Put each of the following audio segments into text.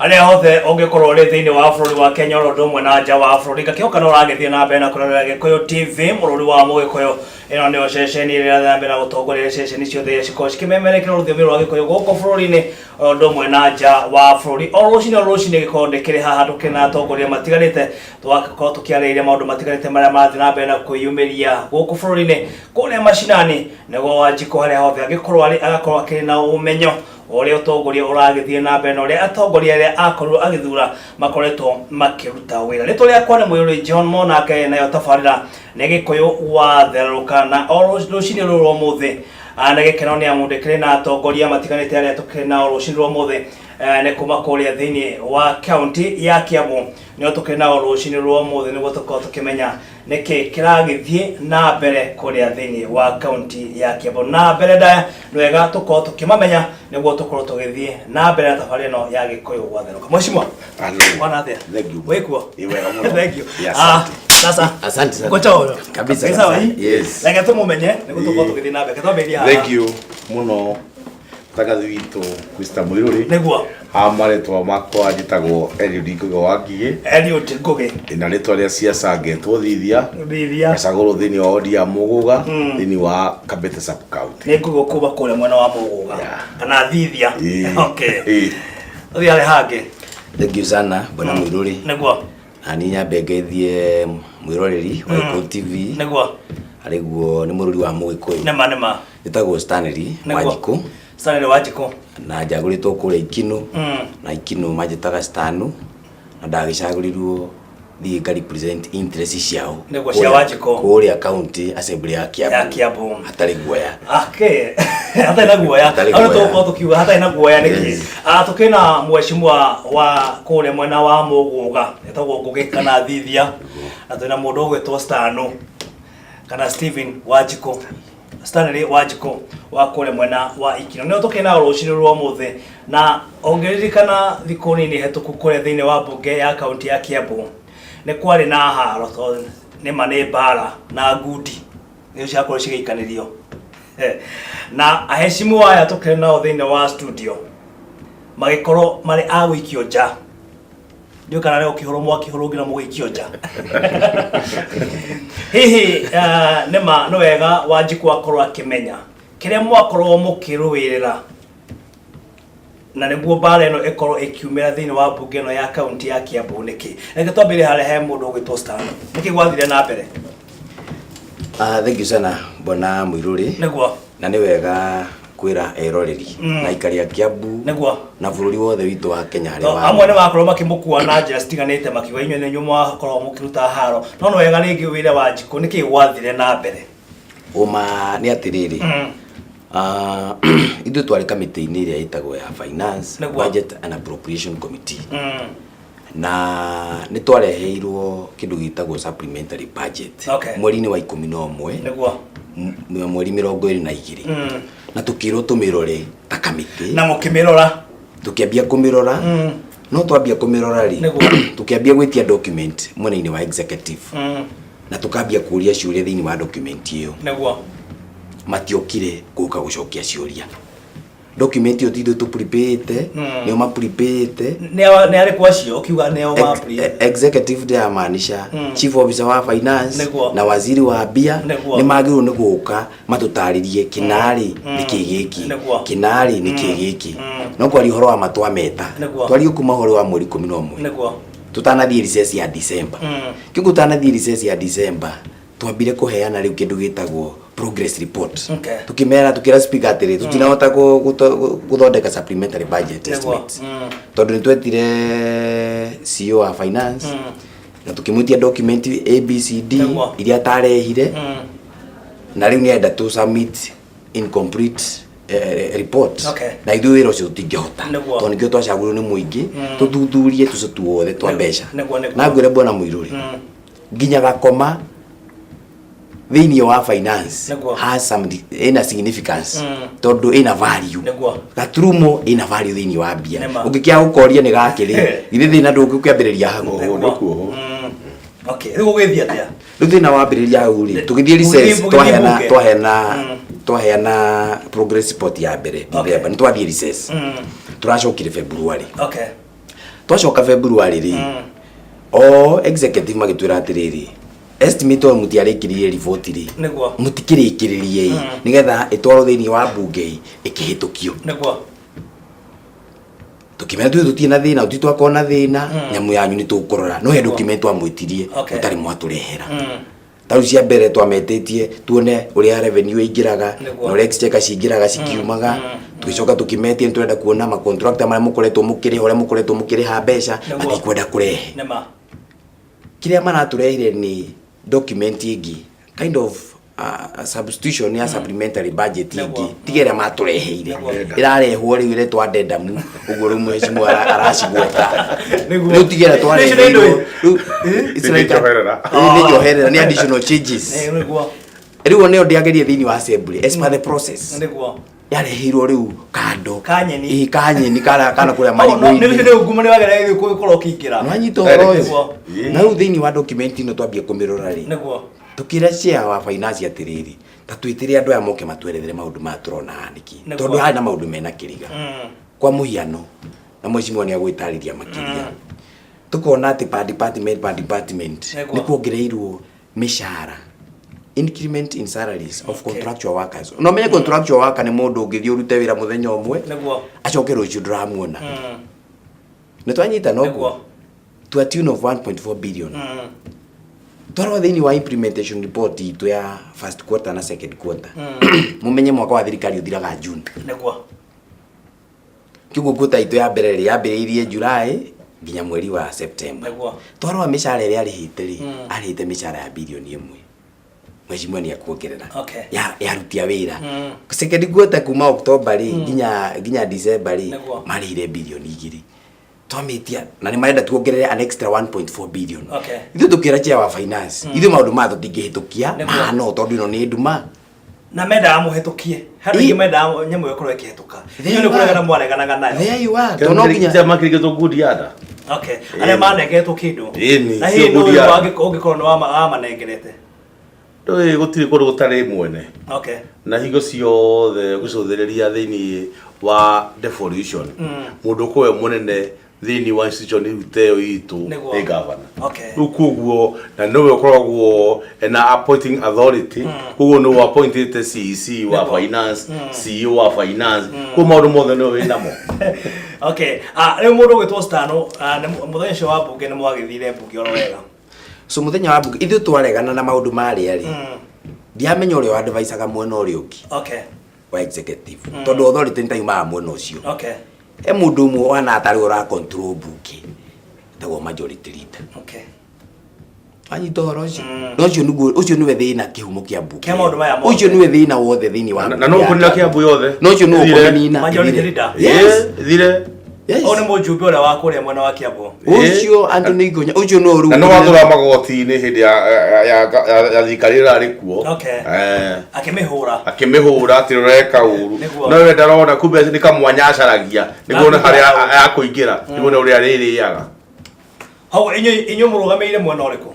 Arĩa hothe ũngĩkorwo ũrĩ thĩinĩ wa bũrũri wa Kenya oro ũndũ ũmwe na nja wa bũrũri, ngakĩhoka no ũragĩthiĩ na mbere na kũrorera Gĩkũyũ TV, mũrũri wa Mũgĩkũyũ. Ĩno nĩyo ceceni ĩrĩa ĩrathiĩ na mbere na gũtongoria ceceni ciothe iria cikoragwo cikĩmemerekera rũthiomi rwa Gĩkũyũ gũkũ bũrũri-inĩ oro ũndũ ũmwe na nja wa bũrũri. O rũcinĩ o rũcinĩ gĩkoragwo ndĩkĩrĩ haha tũkĩrĩ na atongoria matiganĩte, tũgakorwo tũkĩarĩrĩria maũndũ matiganĩte marĩa marathiĩ na mbere na kwĩyumĩria gũkũ bũrũri-inĩ, kũrĩa macinani, nĩguo Wanjikũ harĩa hothe angĩkorwo arĩ agakorwo akĩrĩ na ũmenyo wa ũrĩa ũtongoria ũragĩthiĩ na mbere na ũrĩa atongoria arĩa akorirwo agĩthura makoretwo makĩruta wĩra. Rĩtwa rĩakwa nĩ Mũyũrĩ John Monake, nayo tabarĩra nĩ Gĩkũyũ watherũka, na o rũcinĩ rũrũ rwa ũmũthĩ nĩ gĩkeno nĩ amu ndĩkĩrĩ na atongoria matiganĩte arĩa tũkĩrĩ nao rũcinĩ rwa ũmũthĩ nĩ kuma kũrĩa thĩinĩ wa kaunti ya Kiambu, nĩo tũkĩrĩ nao rũcinĩ rwa ũmũthĩ nĩguo tũkorwo tũkĩmenya nĩkĩ kĩragĩthiĩ na mbere kũrĩa thĩinĩ wa kaunti ya Kiambu. Na mbere ndaya nĩ wega tũkorwo tũkĩmamenya nĩguo tũkorwo tũgĩthiĩ na mbere na tabarĩra ĩno ya Gĩkũyũ gwatherũka. Mheshimiwa, Hello. bwana atĩa? Thank you. Wĩkuo? Ĩ wega mũno. Thank you. Yeah, Ah, asante. sasa Asante sana. Uko choro? Kabisa, Wĩ sawa, kabisa. ĩ? Yes. Reke tũmũmenye nĩguo tũkorwo Ĩ. tũgĩthiĩ na mbere. Reke twambĩrĩrie haha. Thank you mũno mũtangathi witũ Mr. Mũirũrĩ. Nĩguo. Ha marĩtwa makwa njĩtagwo Eliud Ngũgĩ wa Ngigĩ. Eliud Ngũgĩ. Na rĩtwa rĩa siasa ngetwo Thithia. Thithia. Gacagũrwo thĩinĩ wa wodi ya Mũgũga thĩinĩ wa Kabete sub county. Nĩ Ngũgĩ kuma kũrĩa mwena wa Mũgũga. Yeah. Kana Thithia. Ĩ. Okay. Ĩ. Tũthiĩ harĩa hangĩ. Thank you sana bwana Mũirũrĩ. Nĩguo. Na niĩ nyambe ngeithie mwĩroreri wa Gĩkũyũ TV. Nĩguo. Arĩguo nĩ mũrũri wa Mũgĩkũyũ. Nĩma nĩma. Njĩtagwo Stanley Nĩguo. Wanjikũ Stanley Wanjikũ. Na njagũrĩtwo kũrĩa Ikinũ. Na Ikinũ manjĩtaga Stanu, na ndagĩcagũrirwo thiĩ nga represent interest ciao Nĩguo, cia Wanjikũ. Kũrĩa county assembly ya Kiambu. Ya Kiambu. Hatarĩ guoya. Okay. Hatarĩ na guoya. Hatarĩ Hau nĩ guoya. tũgũkorwo tũkiuga hatarĩ na guoya nĩkĩ. Yes. Ah, tũkĩrĩ na mheshimiwa wa kũrĩa mwena wa Mũgũga etagwo Ngũgĩ kana Thithia, na twĩna mũndũ ũgwĩtwo Stano kana Stephen Wanjikũ, Stanley Wanjikũ wa kũrĩa mwena wa Ikino. Nĩo tũkĩrĩ nao rũcinĩ rwa ũmũthĩ, na ũngĩririkana thikũ nini hetũku kũrĩa thĩinĩ wa mbunge ya kaunti ya Kiambu nĩ kwarĩ na haro, tondũ nĩma nĩ mbara na ngundi nĩcio ciakorwo cigĩikanĩrio. Na aheshimiwa aya tũkĩrĩ nao thĩinĩ wa studio magĩkorwo marĩ a gũikio nja. Ndiũĩ kana rĩo ũkĩhũrwo mwakĩhũrwo nginya mũgĩikio nja. Hihi nĩma nĩ wega Wanjikũ akorwo akĩmenya kĩrĩa mwakorwo mũkĩrũĩrĩra na nĩguo mbara ĩno ĩkorwo ĩkiumĩra thĩinĩ wa mbunge ĩno ya kaunti ya Kiambu nĩkĩ? Reke twambĩrĩrie harĩa he mũndũ ũgwĩtwo Stan. Nĩkĩ gwathire na mbere? Ah, thank you sana bwana Mũirũrĩ. Nĩguo. Na nĩ wega kwĩra eroreri na aikari a Kiambu na bũrũri wothe witũ wa Kenya harĩa To, wa amwe nĩ makorwo makĩmũkua na njĩra citiganĩte makiuga inyuĩ nĩ inyuĩ mwakorwo mũkĩruta haro, no nĩ wega rĩngĩ wĩre Wanjikũ nĩkĩ gwathire na mbere. Ũma nĩ atĩrĩrĩ, ah, ithuĩ twarĩ kamĩtĩ-inĩ ĩrĩa ĩtagwo ya finance, budget and appropriation committee, na nĩ twareheirwo kĩndũ gĩtagwo supplementary budget mweri-inĩ wa 11, mweri 22, na tũkĩrwo tũmĩrore ta kamĩtĩ. Na mũkĩmĩrora? Tũkĩambia kũmĩrora, no twambia kũmĩrora rĩ, tũkĩambia gwĩtia document mwena-inĩ wa executive, na tũkambia kũria ciũria thĩinĩ wa document ĩyo. Matiokire gũka gũcokia ciũria. Document ĩyo ti ithuĩ tũ-prepare-ĩte, nĩo ma-prepare-ĩte. Nĩ arĩkũ acio ũkiuga nĩo ma-prepare? Executive ndĩramaanisha chief officer wa finance na waziri wa mbia nĩ magĩrĩirwo nĩ gũka matũtarĩrie kĩnarĩ nĩkĩ gĩkĩ, kĩnarĩ nĩkĩ gĩkĩ. No kwaria ũhoro wa ma twameta, twarie kuma ũhoro wa mweri 11 tũtanathiĩ recess ya December. Kĩguo tũtanathiĩ recess ya December twambire kũheana rĩu kĩndũ gĩtagwo progress report. Tukimera tukira speaker atĩrĩ, tũtinahota gũthondeka supplementary budget estimates tondũ nĩ twetire CEO wa finance na tukĩmwĩtia document ABCD iria atarehire, na rĩu nĩ enda tũ submit incomplete report. Na ithuĩ wĩra ũcio tũtingĩhota tondũ nĩkĩo twacagũrirwo nĩ mũingĩ tũthuthurie tũco tuothe twa mbeca. Nĩguo, nĩguo. Na ngwĩre bwana Mũirũrĩ, nginya gakoma thĩinĩ wa finance has some ĩna significance tondũ ĩna value. Gaturumo ĩna value thĩinĩ wa mbia. Ũngĩkĩaga gũkoria nĩ gakĩ rĩ, githĩ thĩna ndũngĩkĩambĩrĩria hau? Nĩkuohwo. Okay, rĩu gũgĩthiĩ atĩa? Rĩu thĩna wambĩrĩria hau rĩ, tũgĩthiĩ recess, Mũgĩthiĩ twaheana bunge. twaheana twaheana progress report ya mbere December, nĩ twathiĩ recess, tũracokire February. Twacoka February rĩ, o executive magĩtwĩra atĩrĩrĩ, estimate o mũtiarĩkĩririe riboti rĩ, mũtikĩrĩkĩrĩrie ĩ, nĩgetha ĩtwarwo thĩinĩ wa mbunge ĩ, ĩkĩhĩtũkio. Tũkĩmera ithuĩ tũtirĩ na thĩna, tũtirĩ twakorwo na thĩna, nyamũ yanyu nĩ tũkũrora, no he document twamwĩtirie mũtarĩ mwatũrehera. Ta rĩu cia mbere twametĩtie tuone ũrĩa revenue ĩingĩraga na ũrĩa exchequer cingĩraga cikiumaga. Tũgĩcoka tũkĩmetia nĩ tũrenda kuona ma contractor marĩa mũkoretwo mũkĩrĩha, ũrĩa mũkoretwo mũkĩrĩha mbeca, matikwenda kũrehe. Kĩrĩa maratũrehire nĩ document ĩngĩ, kind of substitution ya supplementary budget ĩngĩ, tiga ĩrĩa matũreheire. Ĩrarehwo rĩu ĩretwo addendum, ũguo rĩu mheshimiwa aracigweta. Rĩu tiga ĩrĩa twareheirwo. Rĩu, it's Nĩ like a- njoherera. Ĩĩ, nĩ njoherera, nĩ additional changes. Rĩu o nĩyo ndĩagerie thĩinĩ wa assembly as per the process. Yareheirwo rĩu kando. Kanyeni. Ĩĩ, kanyeni kana kana kũrĩa Nĩ ũcio marigũ-inĩ. nĩ ungumania wageragia gũkorwo ũkĩingĩra. Nĩwanyita ũhoro ũyũ? Ĩĩ. Na rĩu thĩinĩ wa document ĩno twambie kũmĩrora rĩ, tũkĩra chair wa finance atĩrĩrĩ, ta twĩtĩre andũ aya moke matwerethere maũndũ maya tũrona haha nĩkĩ, tondũ harĩ na maũndũ mena kĩriga. Kwa mũhiano, na mheshimiwa nĩ agwĩtarĩria makĩria, tũkona atĩ per department, per department nĩ kuongereirwo mĩcara, increment in salaries of contractual workers. No menye contractual worker nĩ mũndũ ũngĩthiĩ ũrute wĩra mũthenya ũmwe, acoke rũciũ ndũramuona. Nĩ twanyita noguo? To a tune of 1.4 billion. Twarora thĩinĩ wa implementation report itũ ya first quarter na second quarter, mũmenye mwaka wa thirikari ũthiraga June. Kĩguo quarter itũ ya mbere rĩ, yambĩrĩirie July nginya mweri wa September. Twarora mĩcara ĩrĩa arĩhĩte rĩ, arĩhĩte mĩcara ya bilioni 1. Mheshimiwa nĩ akuongerera. Ya, yarutia wĩra. Second quarter kuma October rĩ nginya December rĩ, marĩhire bilioni 2. Twamĩtia na nĩ marenda tuongerere an extra 1.4 billion. Ithuĩ tũkĩra chair wa finance, ithuĩ maũndũ maya tũtingĩhĩtũkia mahana ũũ, tondũ ĩno nĩ nduma. Na mendaga mũhĩtũkie. Handũ ingĩ mendaga nyamũ ĩyo ĩkorwo ĩkĩhĩtũka. There Inyuĩ nĩ you kũregana are. mwareganaga nayo. There you are. Tondũ no nginya Kĩama kĩrĩkĩtwo good yada. Okay. Arĩa manengeretwo kĩndũ. Ĩni, Na cio hihi nũ good yada. ũngĩkorwo nĩ wamanengerete? Ndũĩ gũtirĩ kũndũ gũtarĩ mwene. Na hingo ciothe gũcũthĩrĩria thĩinĩ wa devolution, mũndũ ũkoragwo mũnene thĩinĩ wa institution rĩu ta ĩyo itũ nĩ governor. Rĩu koguo na nĩwe ũkoragwo na appointing authority, koguo nĩwe appointĩte CEC wa finance, CEO wa finance, koguo maũndũ mothe nĩwe wĩnamo. Okay. Rĩu mũndũ ũgwĩtwo Stano, mũthenya ũcio wa mbunge nĩ mwagĩthire mbunge oro wega. So mũthenya wa mbunge ithuĩ twaregana na maũndũ marĩa rĩ, ndiamenya ũrĩa wa-advisaga mwena ũrĩa ũngĩ wa executive, tondũ authority nĩ taimaga mwena ũcio. He mũndũ ũmwe wana atarĩ ũra control mbunge, etagwo majority leader. Wanyita ũhoro ũcio? Na ũcio nĩguo, ũcio nĩwe thĩna kĩhumo kĩa mbunge. Kĩa maũndũ maya mothe. Ũcio nĩwe thĩna wothe thĩinĩ wa Na no ũkũnina Kĩambu yothe. Na ũcio nĩwe Ĩthire. ũkũmĩnina. Majority leader. Yes. Ĩthire. Yes. Ũyũ nĩ mũjumbe ũrĩa wa kũrĩa mwena wa Kiambu. Ũcio Anthony Ngonya, ũcio nĩwe rĩu Na no watũra magoti-inĩ hĩndĩ ya thirikari ĩrarĩ kuo. Akĩmĩhũra. Akĩmĩhũra atĩ ũreka ũru. No we ndarona kumbe nĩ kamwanya acaragia nĩguo one harĩa akũingĩra, nĩguo one ũrĩa arĩrĩaga. Hau inyuĩ mũrũgamĩire mwena ũrĩkũ?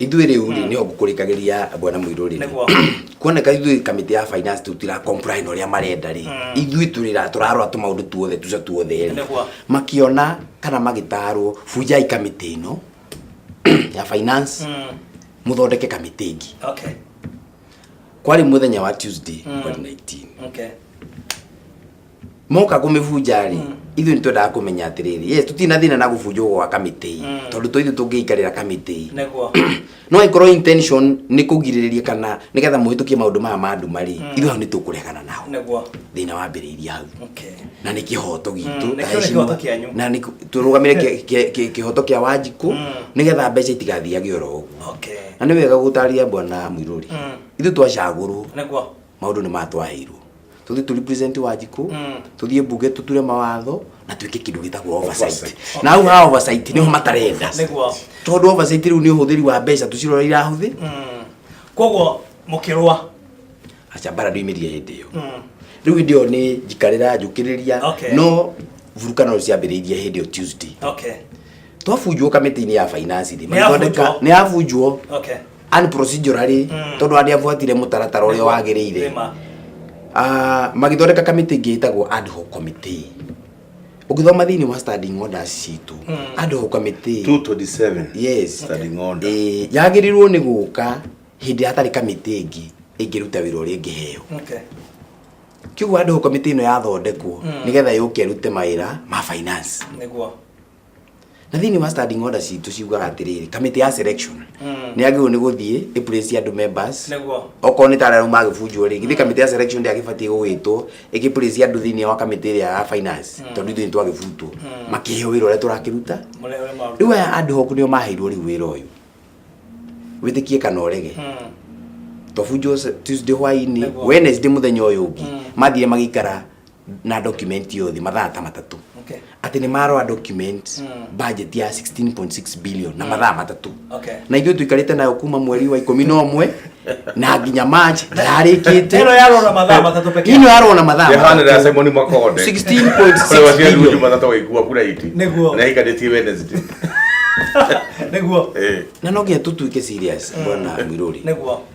Ithuĩ rĩu rĩ, nĩho ngũkũrĩkagĩria bwana Mũirũ rĩ. Kuoneka ithuĩ kamĩtĩ ya finance tũtira comply na ũrĩa marenda rĩ, ithuĩ tũrĩra tũrarora tũmaũndũ tuothe tuca tuothe rĩ. Makĩona kana magĩtarwo, bunjai kamĩtĩ ĩno ya finance, mũthondeke kamĩtĩ ĩngĩ. Kwarĩ mũthenya wa Tuesday, mweri 19. Moka kũmĩbunja rĩ, ithuĩ nĩ twendaga kũmenya atĩrĩrĩ, yes, tũtirĩ na thĩna na gũbunjwo gwa kamĩtĩ, tondũ to ithuĩ tũngĩikarĩra kamĩtĩ. No ĩkorwo intention nĩ kũgirĩrĩria kana nĩgetha mũhĩtũkie maũndũ maya ma nduma rĩ, ithuĩ hau nĩ tũkũregana nao. Thĩna wambĩrĩirie hau. Na nĩ kĩhoto gitũ, Nĩkĩo ta nĩ heshima. kĩhoto kĩanyu. Na nĩ tũrũgamĩre kĩhoto kĩa Wanjikũ, nĩgetha mbeca itigathiage oro ũguo. Na nĩ wega gũtarĩria bwana Mũirũri, ithuĩ twacagũrwo, maũndũ nĩ matwaheirwo. Tũthiĩ tũ represent Wanjikũ, tũthiĩ mbunge tũture mawatho na twĩke kĩndũ gĩtagwo oversight. Na hau ha oversight nĩho matarenda. Tondũ oversight rĩu nĩ ũhũthĩri wa mbeca tũcirora irahũthĩ. Koguo mũkĩrũa. Aca mbara ndĩoimĩrire hĩndĩ ĩyo. Rĩu hĩndĩ ĩyo nĩ njikarĩra njũkĩrĩria, no vurukano ciambĩrĩirie hĩndĩ ĩyo Tuesday. Twabunjwo kamĩtĩ-inĩ ya finance rĩ, Nĩ yabunjwo? magĩthondeka, nĩ yabunjwo. Unprocedurally, tondũ andiabuatire mũtaratara ũrĩa wagĩrĩire. Magĩthondeka kamĩtĩ ĩngĩ ĩtagwo ad hoc committee. Ũngĩthoma thĩinĩ wa standing orders citũ, ad hoc committee 227. Yes. Standing order. Ĩĩ, yagĩrĩirwo nĩ gũka hĩndĩ hatarĩ kamĩtĩ ĩngĩ ĩngĩruta wĩra ũrĩa ĩngĩheo. Kĩguo ad hoc committee ĩno yathondekwo nĩgetha yũke ĩrute mawĩra ma finance. Na thĩinĩ wa standing order citũ ciugaga atĩrĩrĩ, kamĩtĩ ya selection nĩ yagĩrĩirwo nĩ gũthiĩ ĩ place andũ members. Okorwo nĩ ta arĩa rĩu magĩbunjwo rĩ, githĩ kamĩtĩ ya selection ndĩagĩbatiĩ gũgĩtwo ĩkĩ place andũ thĩinĩ wa kamĩtĩ ĩrĩa ya finance, tondũ ithuĩ nĩ twagĩbutwo, makĩheo wĩra ũrĩa tũrakĩruta. Ũrĩa maruta. Rĩu aya ad hoc nĩo maheirwo rĩu wĩra ũyũ, wĩtĩkie kana ũrege. Twabunjwo Tuesday hwainĩ, Wednesday mũthenya ũyũ ũngĩ mathire magĩikara na document yothe mathaa ta 3. Atĩ nĩ marora document budget ya 16.6 billion na mathaa 3. Na ithuĩ tũikarĩte nayo kuma mweri wa 11 na nginya March ndarĩkĩte. Ĩno yarora mathaa 3 peke Ĩno yarora na mathaa Yahanĩra 3. Simon Makonde. 16.6 Ũrĩa waciarirwo billion. Jumatatũ agĩkua kura iti. Na aikarĩtie Wednesday. Na no nginya tũtuĩke serious, bwana Mwiruri.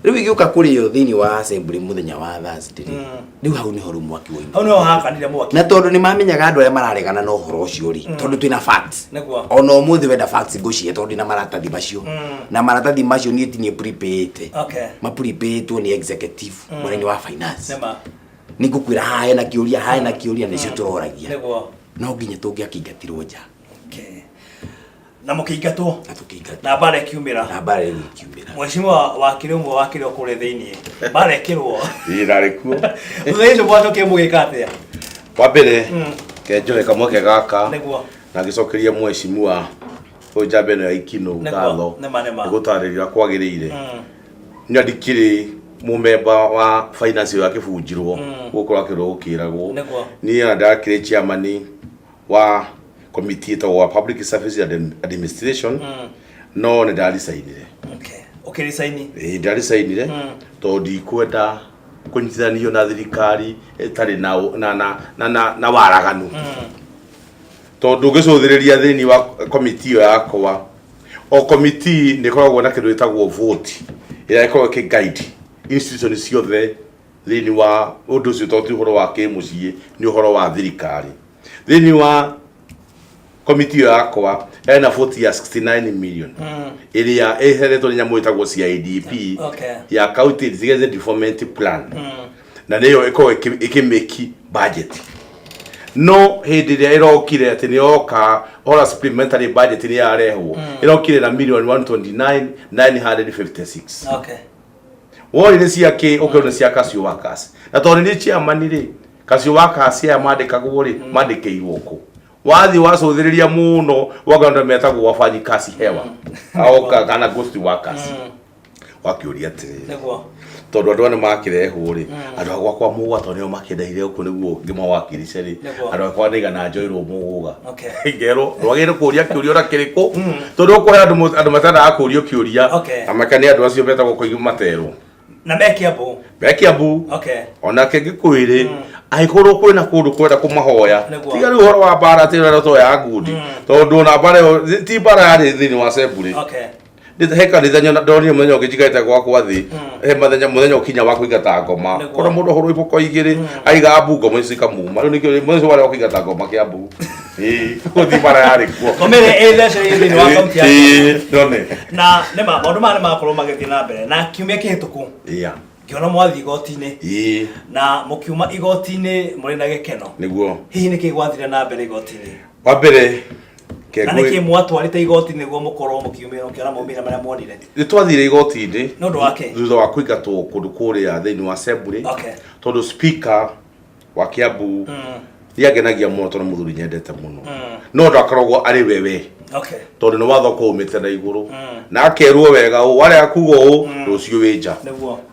Rĩu igĩũka kũrĩo thĩinĩ wa assembly mũthenya wa Thursday rĩ, rĩu hau nĩho rĩu mwaki woima. Hau nĩho hakanire mwaki. Na tondũ nĩ mamenyaga andũ arĩa mararegana na ũhoro ũcio rĩ, tondũ twĩna facts. Ona ũmũthĩ wenda facts ngũcihe tondũ ndĩna maratathi macio. Na maratathi macio niĩ ti niĩ prepare-ĩte. Ma prepare-ĩtwo nĩ executive mwena-inĩ wa finance. Nĩ ngũkwĩra haha hena kĩũria, haha hena kĩũria, nĩcio tũroragia. No nginya tũngĩakĩingatirwo nja. Na mũkĩingatwo. Na tũkĩingatwo. Na mbara ĩkiumĩra. Na mbara rĩu ĩkiumĩra. Mheshimiwa wakiri ũmwe wakiri o kũrĩa thĩinĩ. Mbara ĩkĩrũo. Ĩĩ, ndarĩ kuo. Thutha ũcio mwacokire mũgĩka atĩa? Wa mbere, kenjohe kamweke gaka. Na ngĩcokeria mheshimiwa ũyũ njamba ĩno ya Ikinũ ngatho. Nĩma. Nĩ gũtarĩria kwagĩrĩire. Niĩ ndikĩrĩ mũmemba wa finance ĩyo yakĩbunjirwo. Gũkũ akĩrwo gũkĩragwo. Niĩ ona ndakĩrĩ chairman wa committee ĩtagwo wa public service administration. No nĩ ndaricainire. Ũkĩricaini? Ĩĩ, ndaricainire tondũ ndikwenda kũnyitithanio na thirikari ĩtarĩ na waraganu. Tondũ ngĩcũthĩrĩria thĩinĩ wa committee ĩyo yakwa, o committee nĩ ĩkoragwo na kĩndũ gĩtagwo vote ĩrĩa ĩkoragwo ĩkĩ guide institution ciothe thĩinĩ wa ũndũ ũcio, tondũ ti ũhoro wa kĩmũciĩ, nĩ ũhoro wa thirikari. Thĩinĩ wa committee ĩyo yakwa hena vote ya 69 million ĩrĩa ĩheretwo nĩ nyamũ ĩtagwo CIDP ya County Integrated Development Plan, na nĩyo ĩkoragwo ĩkĩmĩki budget. No hĩndĩ ĩrĩa ĩrokire atĩ nĩ yoka ũhoro supplementary budget nĩ yarehwo, ĩrokire na million 129,956. Wori nĩ cia kĩ? Ũkĩrwo nĩ cia Casio Workers. Na tondũ nĩ chairman rĩ, Casio Workers aya mandĩkagwo rĩ, mandĩkĩirwo kũ? Wathiĩ wacũthĩrĩria mũno wokona andũ metagwo wafanyikazi hewa aoka kana ghost workers. Wakĩũria atĩrĩrĩ, tondũ andũ aya nĩ makĩrehwo rĩ, andũ a gwakwa mũgũga tondũ nĩo makĩndehire gũkũ nĩguo ngĩmawakilishe rĩ, andũ akwa ndaigana njoirwo mũgũga. Ngerwo ndwagĩrĩire kũria kĩũria ona kĩrĩkũ, tondũ ũkũhe andũ matendaga kũrio kĩũria. Na maka nĩ andũ acio metagwo kũigua materwo. Na me Kiambu. Me Kiambu. Ona kĩngĩkwĩrĩ, angĩkorwo kwĩna kũndũ kwenda kũmahoya, tiga rĩu ũhoro wa mbara atĩ ũrĩa tũoya ngundi, tondũ ona mbara ĩyo ti mbara yarĩ thĩinĩ wa assembly. Ndĩ he kanitha nyona ndonire mũthenya ũngĩ njikarĩte gwakwa thĩ, he mũthenya ũkinya wa kũingata ngoma. Kona mũndũ ahũrwo iboko igĩrĩ, aiga mbu ngoma icio ikamuma. Rĩu nĩkĩo mũthenya ũcio warĩ wa kũingata ngoma Kiambu. Ĩĩ, gũthiĩ mbara yarĩ kuo. Ngoma ĩrĩa ĩthecereire thĩinĩ wa kaunti ya Ĩĩ, ndone. Na nĩma maũndũ maya nĩmakorwo magĩthiĩ na mbere. Na kiumia kĩhĩtũku ngĩona mwathiĩ igoti-inĩ. Na mũkiuma igoti-inĩ mũrĩ na gĩkeno. Hihi nĩkĩ gwathire na mbere igoti-inĩ? Wa mbere, Na nĩkĩ mwatwarĩte igoti-inĩ nĩguo mũkorwo mũkiumĩra mũkĩona maumĩrĩra marĩa muonire? Nĩ twathire igoti-inĩ Nĩ ũndũ wa kĩ? Thutha wa kũingatwo kũndũ kũrĩa thĩinĩ wa assembly. Tondũ speaker wa Kiambu nĩ angenagia mũno tondũ mũthuri nyendete mũno. No ndakoragwo arĩ wewe. Tondũ nĩ watho ũkoragwo umĩte na igũrũ. Na akerwo wega ũũ, warega kuga ũũ, rũciũ wĩ nja.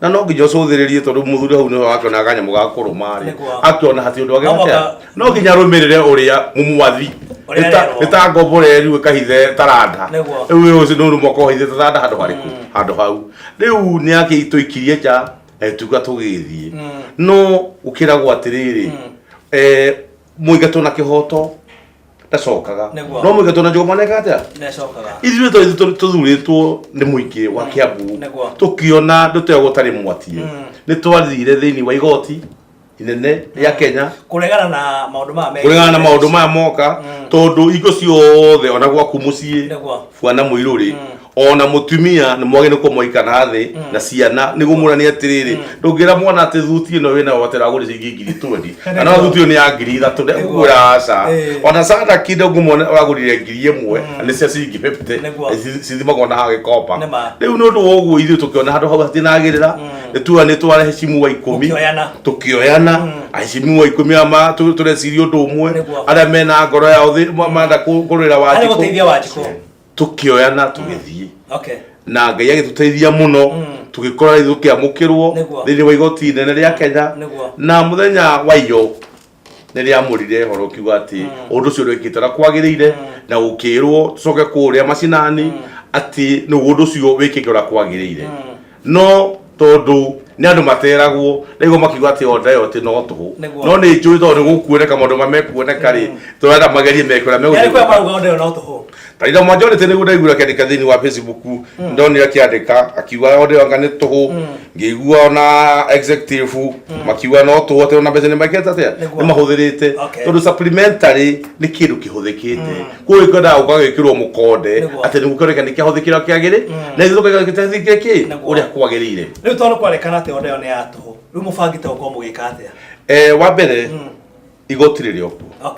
Na no nginya ũcũthĩrĩrie tondũ mũthuri hau nĩho akĩona kanyamũ ga kũrũma rĩ. Akĩona hatirĩ ũndũ No angĩka. mũhaka No nginya arũmĩrĩre ũrĩa mũmwathi. Ũrĩa arerwo. Nĩ ta ngombo ĩrĩa ĩkahithe taranda. Rĩu ũcio nĩ mũhaka ũhithe taranda handũ harĩkũ? Handũ hau. Rĩu nĩ akĩtũikirie nja na tuga tũgĩthiĩ. No gũkĩragwo atĩrĩrĩ, mũingatwo na kĩhoto ndacokaga. No mũingatwo na njũgũma neka atĩa? Nĩacokaga. Ithuĩ tondũ tũthurĩtwo nĩ mũingĩ wa Kiambu, tũkĩona ndũteagwo ũtarĩ mwatie, nĩ twathire thĩinĩ wa igoti Inene rĩa Kenya Kũregana na maũndũ maya megiĩ Kũregana na maũndũ maya moka, tondũ hingo ciothe ona gwaku mũciĩ, bwana Mũirũ rĩ, ona mũtumia nĩ mwagĩrĩirwo nĩ kũmũikara thĩ na ciana nĩguo mũranie atĩrĩrĩ, ndũngĩra mwana atĩ thuti ĩno wĩnayo atĩ ũragũrire ciringi 20,000 na no thuti ĩyo nĩ ya 3000, ndekũgũra aca. Ona candaki ndũngĩmuona ũragũrire 1000 na nĩ cia ciringi 50. Cithimagwo na gĩkomba. Rĩu nĩ ũndũ wa ũguo ithuĩ tũkĩona handũ hau hatinagĩrĩra, nĩ tuoya nĩ tware hecimu wa 10. Mũkĩoyana. Tũkĩoyana aheshimiwa 10 ama tũreciria ũndũ ũmwe, arĩa mena ngoro yao marenda kũrũĩra Harĩ Wanjikũ. Gũteithia Wanjikũ. Tũkĩoyana tũgĩthiĩ na Ngai agĩtũteithia mũno, tũgĩkora rĩu tũkĩamũkĩrwo thĩinĩ wa igoti inene rĩa Kenya. Na mũthenya wa iyo nĩ rĩamũrire ũhoro ũkiuga atĩ ũndũ ũcio ndwĩkĩte ũrĩa kwagĩrĩire, na gũkĩrwo tũcoke kũrĩa macinani atĩ nĩ ũndũ ũcio wĩkĩke ũrĩa kwagĩrĩire. No tondũ nĩ andũ materagwo, ndaigua makiuga atĩ order ĩyo atĩ no tũhũ. No nĩ njũĩ tondũ nĩ gũkuoneka maũndũ marĩa mekuoneka rĩ, tũrenda magerie meke ũrĩa Nĩ megũthiĩ. kũrĩa marauga order ĩyo no tũhũ? Tarira majority nĩguo ndaiguire akĩandĩka thĩinĩ wa Facebook, ndonire akĩandĩka akiuga order ĩyo anga nĩ tũhũ. Ngĩigua ona executive makiuga no tũhũ, atĩ ona mbeca nĩ mekĩte atĩa, nĩ mahũthĩrĩte. Tondũ supplementary nĩ kĩndũ kĩhũthĩkĩte, koguo gĩkwendaga gũka gwĩkĩrwo mũkonde atĩ nĩguo kĩoneke nĩ kĩahũthĩkĩra kĩagĩrĩ, na ithuĩ tũkauga gĩtahũthĩkire kĩ ũrĩa kwagĩrĩire. Rĩu tondũ kwarekana atĩ order ĩyo nĩ ya tũhũ, rĩu mũbangĩte gũkorwo mũgĩka atĩa? Wa mbere, igoti rĩrĩ o kuo.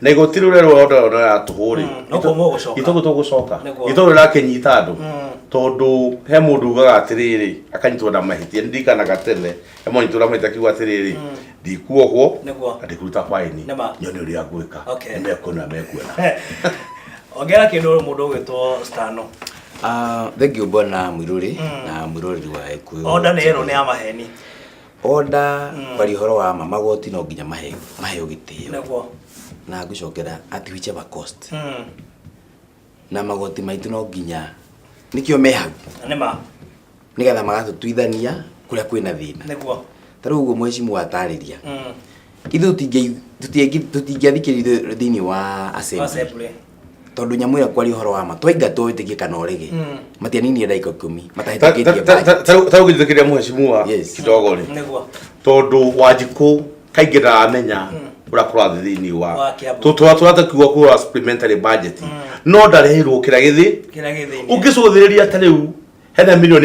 Na igoti rĩu rĩrĩa order ĩyo ya tũhũ rĩ, Nokuo mũgũcoka. Itoguo tũgũcoka. Itũgũ rĩrakĩnyita andũ, tondũ he mũndũ ugaga atĩrĩrĩ, akanyitwo na mahĩtia. Nĩ ndirikanaga tene he mũnyitwo na mahĩtia akiuga atĩrĩrĩ, ndikuohwo na ndikuruta baini, nyone ũrĩa ngwĩka. Nĩ mekuona, mekuona. Ongera kĩndũ mũndũ ũgwĩtwo Stano. Ah, thank you bwana Mwiruri na mwiroreri wa Gĩkũyũ. Order nĩ ĩrwo nĩ ya maheni. Order, kwaria ũhoro wa ma, magoti no nginya maheo gĩtĩo. Na ngũcokera at whichever cost. Na magoti maitũ no nginya nĩkĩo me hau. Nĩ ma. Nĩgetha magatũtuithania kũrĩa kwĩna thĩna. Ta rĩu ũguo mheshimiwa atarĩria. Ithuĩ tũtingĩathikĩrĩirio thĩinĩ wa assembly. Assembly. Tondũ nyamũ ĩyo kwaria ũhoro wa ma, twaingatwo wĩtĩkie kana ũrege. Matianinie ndagĩka 10 matahĩtũkĩtie budget. Ta rĩu ngĩthikĩrĩria mheshimiwa kidogo rĩ, tondũ Wanjikũ kaingĩ ndaramenya ũrĩa kũrathiĩ thĩinĩ wa Wa Kiambu. Tũratakiuga kũrora supplementary budget, no ndareheirwo kĩrĩa gĩthĩ Kĩrĩa gĩ thĩinĩ. Ũngĩcũthĩrĩria ta rĩu hena 802 million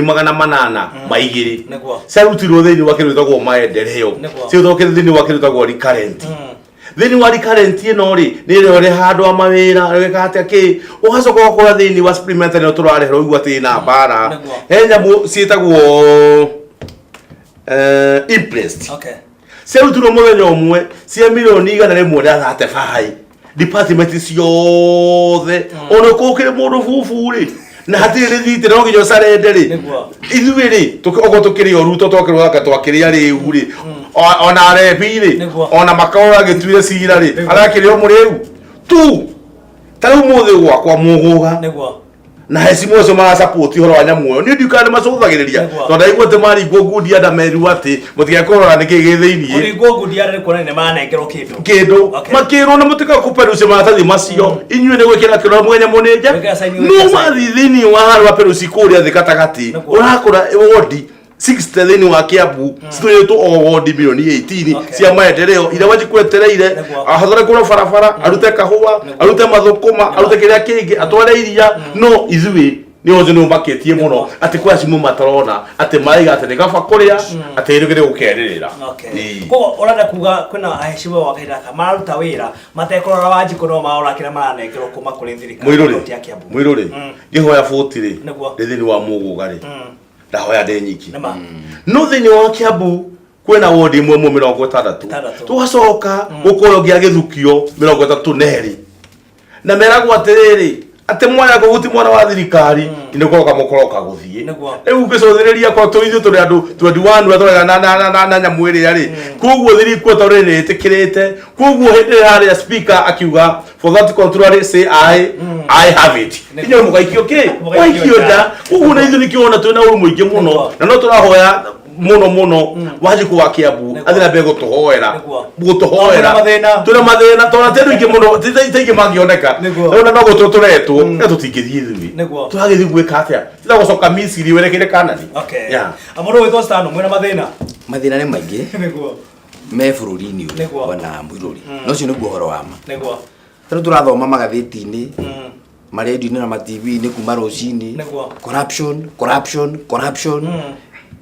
ciarutirwo thĩinĩ wa kĩndũ gĩtagwo maendeleo, ciarutwo thĩinĩ wa kĩndũ gĩtagwo recurrent. Thĩinĩ wa recurrent ĩno rĩ, nĩ ĩrĩa ũrĩha andũ a mawĩra ũgeka atĩa kĩ, ũgacoka ũgakora thĩinĩ wa supplementary ĩno tũrarĩhĩrwo ũigua atĩ ĩna mbara. He nyamũ ciĩtagwo imprest ciarutirwo mũthenya ũmwe cia 135 million department ciothe. Ona ũkorwo ũkĩrĩ mũndũ bubu rĩ, na hatirĩ rĩthiti, no nginya ũcarende rĩ. Ithuĩ rĩ, okorwo tũkĩrĩ o Ruto twakĩrũganga twakĩrĩa rĩu rĩ, ona arebi rĩ, ona makorwo agĩtuire cira rĩ, arakĩrĩ o mũrĩu tu. Ta rĩu mũthĩ gwakwa mũgũga na hecimu acio marasupport ũhoro wa nyamũ ĩyo, niĩ ndiũkaga nĩ macũthagĩrĩria, tondũ ndaigua atĩ maringwo ngundi anda merirwo atĩ mũtigekũrora nĩkĩ gĩ thĩiniĩ. Kũringwo ngundi arĩ kuonania nĩ manengerwo kĩndũ. Kĩndũ. Makĩrwo na mũtika kũperucia maratathi macio, inyuĩ nĩ gwĩkĩra kĩrora mwenya mũnĩnja. Gwĩkĩra sign, No gwĩkĩra sign. wathiĩ thĩiniĩ wa harĩa peruci kũrĩa thĩ gatagatĩ, ũrakora wondi 60 thĩinĩ wa Kiambu citũrĩtwo o wondi 18 million cia maendeleo iria Wanjikũ etereire athondekwo barabara, arute kahũa, arute mathũkũma, arute kĩrĩa kĩngĩ, atware iria. No ithuĩ nĩ ũcio nĩ ũmakĩtie mũno atĩ kwa cimũ matarona atĩ maraiga atĩ nĩ kaba kũrĩa atĩ rĩu nĩ gũkerĩrĩra. Koguo ũrenda kuga kwĩna aheshimiwa wa kahinda gaka mararuta wĩra matekũrora Wanjikũ, no marora kĩrĩa maranengerwo kuma kũrĩ thirikari Mũirũrĩ, kaunti ya Kiambu. Mũirũrĩ, ngĩhoya bũti rĩ, ndĩ thĩinĩ wa mũgũga rĩ, ndahoya ndĩ nyiki. Nĩma. No thĩinĩ wa Kiambu kwĩna wondi ĩmwe ĩmwe 60. 60. Tũgacoka gũkorwo ngĩa gĩthukio 32, na meragwo atĩrĩrĩ atĩ mwana kũhuti mwana wa thirikari nĩ kũroka mũkoroka gũthiĩ. Rĩu ũngĩcũthĩrĩria kwa tũ ithuĩ tũrĩ andũ 21 arĩa tũrega na nyamũ ĩrĩa rĩ, koguo thirikari tondũ nĩ ĩtĩkĩrĩte, koguo hĩndĩ ĩrĩa harĩa speaker akiuga, "For that contrary say I, I have it," inyuĩ mũgaikio kĩ? Mũgaikio Mũgaikio nja. Nja. Koguo na ithuĩ nĩkĩo ona twĩna ũru mũingĩ mũno, na no tũrahoya mũno mũno Wanjikũ wa Kiambu athiĩ na mbere gũtũhoera, gũtũhoera. Twĩna mathĩna. Twĩna mathĩna tondũ ti andũ aingĩ mũno, ti aingĩ mangĩoneka. Rĩu na no gũtũ tũretwo na tũtingĩthiĩ ithuĩ. Tũragĩthiĩ gwĩka atĩa? Tiga gũcoka Misiri werekeire Kanani. Yeah. Mũndũ ũgwĩtwo Stano, mwĩna mathĩna? Mathĩna nĩ maingĩ. Me bũrũri-inĩ ũyũ. Bwana Mũirũri, na ũcio nĩguo ũhoro wa ma. Tarĩu tũrathoma magathĩti-inĩ, marendio-inĩ na ma-TV-inĩ kuma rũcinĩ. Corruption, corruption, corruption.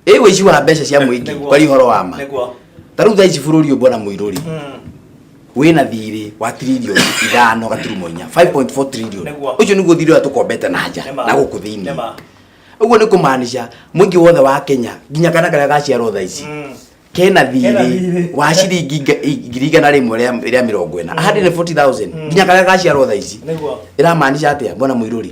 Ĩ ũici wa mbeca cia mũingĩ. Kwaria ũhoro wa ma, tarĩu thaa ici bũrũri ũyũ, bwana Mũirũri, wĩna thirĩ wa 5.4 trillion, 5.4 trillion. Ũcio nĩguo thirĩ ũrĩa tũkombete na nja na gũkũ thĩinĩ. Ũguo nĩ kũmaanisha mũingĩ wothe wa Kenya, nginya kana karĩa gaciarwo thaa ici, kena Kena thirĩ thirĩ. wa ciringi 140,140, 140,000, nginya karĩa gaciarwo thaa ici. Ĩramaanisha atĩa, bwana Mũirũri?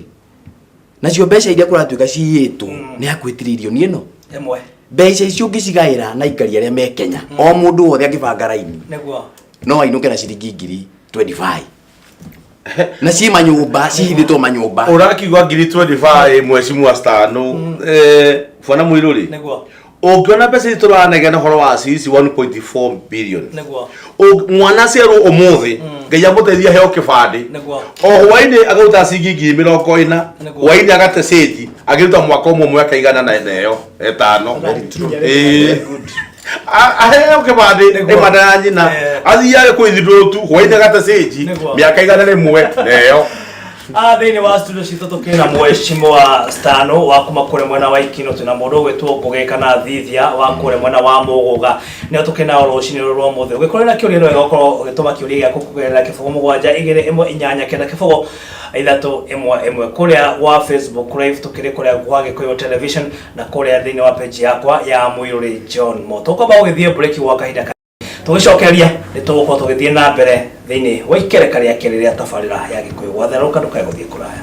Nacio mbeca iria kũratuĩka ciyĩtwo nĩ hakuhĩ tiririoni ĩno. 1. Mbeca icio ũngĩcigaĩra na aikari arĩa me Kenya, o mũndũ wothe angĩbanga raini, no ainũke na ciringi 25,000, na ciĩ manyũmba, cihithĩtwo manyũmba. Ũrakiuga 25,000, mheshimiwa Stano, bwana Mũirũri, ũngĩona mbeca ici tũranegena ũhoro wa cici 1.4 billion, mwana aciarwo ũmũthĩ, Ngai amũteithia heo kĩbandĩ, o hwainĩ akaruta ciringi 40,000. Hwainĩ agate cĩnji, agĩruta mwaka ũmwe, mwaka igana na ĩno ĩtano. Ĩĩ. Aheo kĩbandĩ ĩmanda ya nyina, athiage kũ ithirũtu, hwainĩ agate cĩnji, mĩaka 100 neyo. Thĩinĩ wa studio citũ tũkĩna mheshimiwa Stano wa kuma kũrĩa mwena wa Ikino, twĩna mũndũ ũgwĩtwo Ngũgĩ kana Thithia wa kũrĩa mwena wa Mũgũga, nĩo tũkĩnao rũcinĩ rũrũ rwa ũmũthĩ. Ũngĩkorwo na kĩũria, nĩ wega ũkorwo ũgĩtũma kĩũria gĩaku kũgerera 0721890 311 kũrĩa gwa Facebook Live, tũkĩrĩ kũrĩa gwa Gĩkũyũ Television na kũrĩa thĩinĩ wa page yakwa ya Mũirũrĩ John Mo. Tũkwamba gũgĩthiĩ break gwa kahinda, tũgĩcokeria nĩ tũgũkorwo tũgĩthiĩ na mbere thĩinĩ wa ikereka rĩa kerĩ rĩa tabarĩra ya Gĩkũyũ gwatherũka. Ndũkae gũthiĩ kũraya.